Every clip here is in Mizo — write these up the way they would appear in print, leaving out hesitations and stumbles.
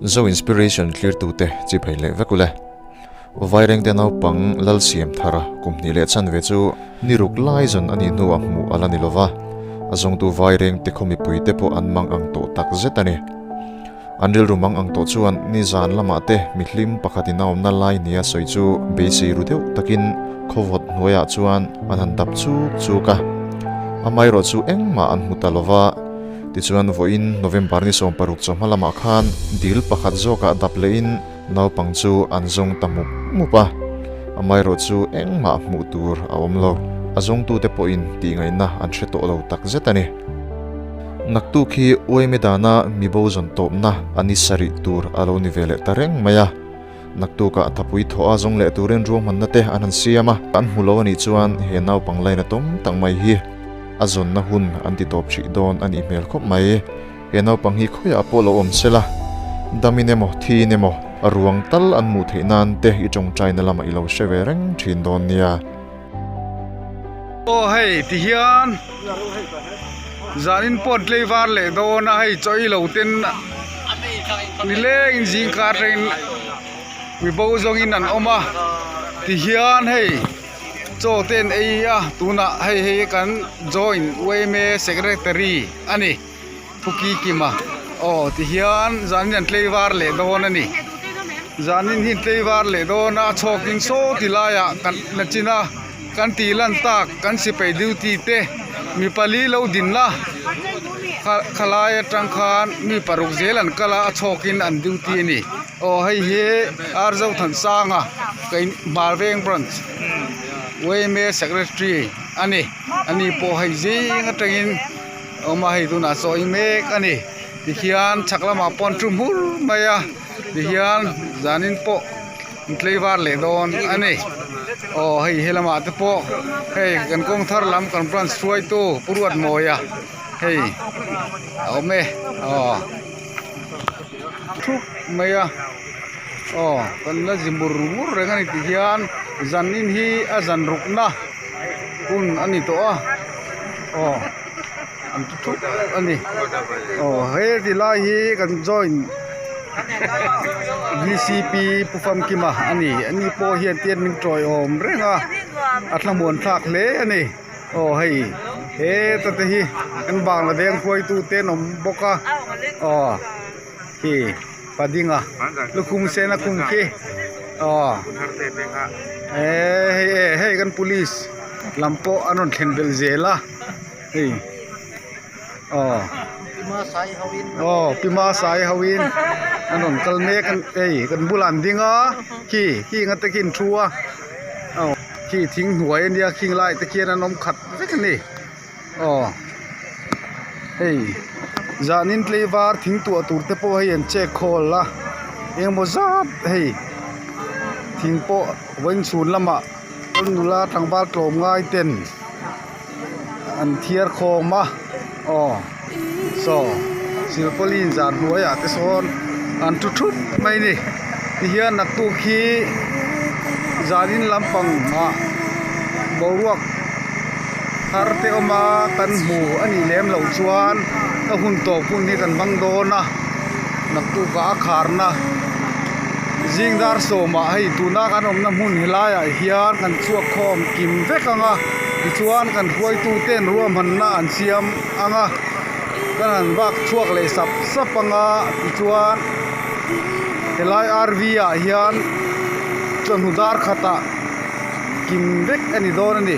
Zo Inspiration thlirtute chi phei leh vek ule. Vairengte naupang Lalsiam thara kum hnih leh chanve chu ni ruk lai zawn a nih hnuah hmuh a la ni lova, a zawngtu Vairengte khaw mipuite pawh an mang ang tawh tak zet a ni. An rilru mang ang tawh chuan nizan lamah te mihlim pakhatin a awmna lai nia sawi chu beisei ru deuh takin khawvawt hnuaiah chuan an han dap chuk chuk a. Amaherawh chu engmah an hmu ta lova, tichuan vawiin November ni 16 chawhma lamah khan dil pakhat zawkah dap lehin naupang chu an zawng ta mup mup a. Amaherawh chu engmah hmuh tur a awm lo. A zawngtute pawhin tihngaihna an hre tawh lo takzet a ni. Naktuk hi uaime dana mibo zawn tawpna a ni sarih tur a lo ni ve leh ta reng mai a. Naktukah thapui thawh a zawng leh turin ruahmanna te an han siam a, an hmu lo a nih chuan he naupang laina tawm tak mai hi a zawnna hun an ti tawp hrih dawn a nih hmel khawp mai. He naupang hi khawiah pawh lo awm se la, damin emaw thiin emaw a ruang tal an hmuh theih nan te i tawngtaina lamah i lo hre ve reng thin dawn nia. Aw hei ti hian zanin pawh tlei var leh dawn a hei chaw i lo ten nileng in zing kar atangin mi bo zawng in an awm a ti hian hei chaw te an ei a tunah hei hei kan join yma secretary a ni Phuki Kima aw ti hian zanin an tlei var leh dawn a ni zanin hi an tlei var leh dawn a a chhawkin saw ti laiah kan la chin a kan tih lan tak kan sipai duty te mi pali lo din la khalai atang khan mi paruk zel an kal a a chhawkin an duty a ni aw hei hi Arzothansanga Hmarveng branch yma secretary a ni ani pawh hei zing atangin. Awm a hei tunah sawi mek a ni tihian chhak lamah pawh an thu hmur mai a tihian zanin pawh an tlei var leh dawn a ni aw hei helamah te pawh hei kan kawng thar lam kan branch hruaitu Pu Ruatmawia hei a awm e aw thup mai a aw kan la zi mur mur reng a ni tihian zanin hi a zan rukna hun a ni tawh a. Aw an ti thup a ni aw he ti lai hi kan join vcp pu famkima a ni ani pawh hian tian min tawiawm reng a a thlamuan thlak hle a ni aw hei heta te hi kan bangla veng hruaitu te an awm bawk a aw khi padinga lukhum sen a khum khi aw eh hei eh hei kan police. Lam pawh an rawn thlen belh zel a hei aw aw pima sai ho in an rawn kal mek a hei kan bulah an ding a khi khi nga te khi an thu a aw khi thing hnuai a nia khing lai te khian an awm khat vek a ni aw hei zanin tlaivar thing tuah tur te pawh hei an check khawl a engemaw zat hei thing pawh vawiin chhun lamah. Nula tlangval tlawm ngai ten an thiar khawm a aw saw silpauline zan hnuaiah te sawn an thu thup mai a ni tihian naktuk hi zanin lampang ah boruak thar te awm a kan hmu a nih lem loh chuan a hun tawp hun hi kan hmang dawn a naktuk ah a khar na. Zing dar sawmah hei tuna kan awmna hmun helaiah hian kan chhuak khawm kim vek ang a tichuan kan hruaituten ruahmanna an siam ang a kan han vak chhuak leh sap sap ang a tichuan helai rv ah hian chawhnu dar khatah kim vek a ni dawn a ni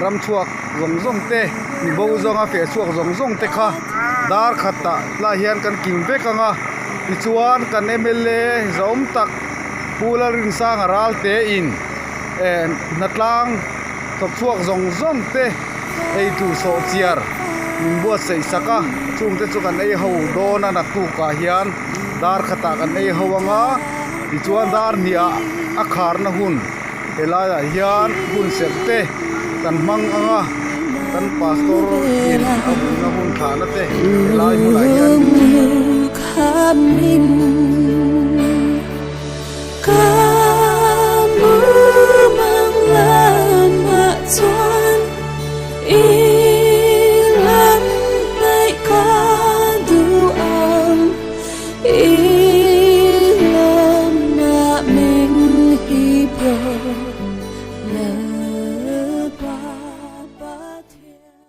ram chhuak zawng zawng te mibo zawnga feh chhuak zawng zawng te kha dar khatah tlaiah hian kan kim vek ang a. Tichuan kan mla zawm tak Pu Lalrinsanga Ralte in eh hnatlang thawk chhuak zawng zawng te ei tur sawh chiar min buatsaih sak a chung te chu kan ei ho dawn a naktuk ah hian dar khatah kan ei ho ang a tichuan dar hnih ah a kharna hun helai ah hian hun serh te kan hmang ang a kan pastor in a hunna hun thlahna te helai hmunah hian.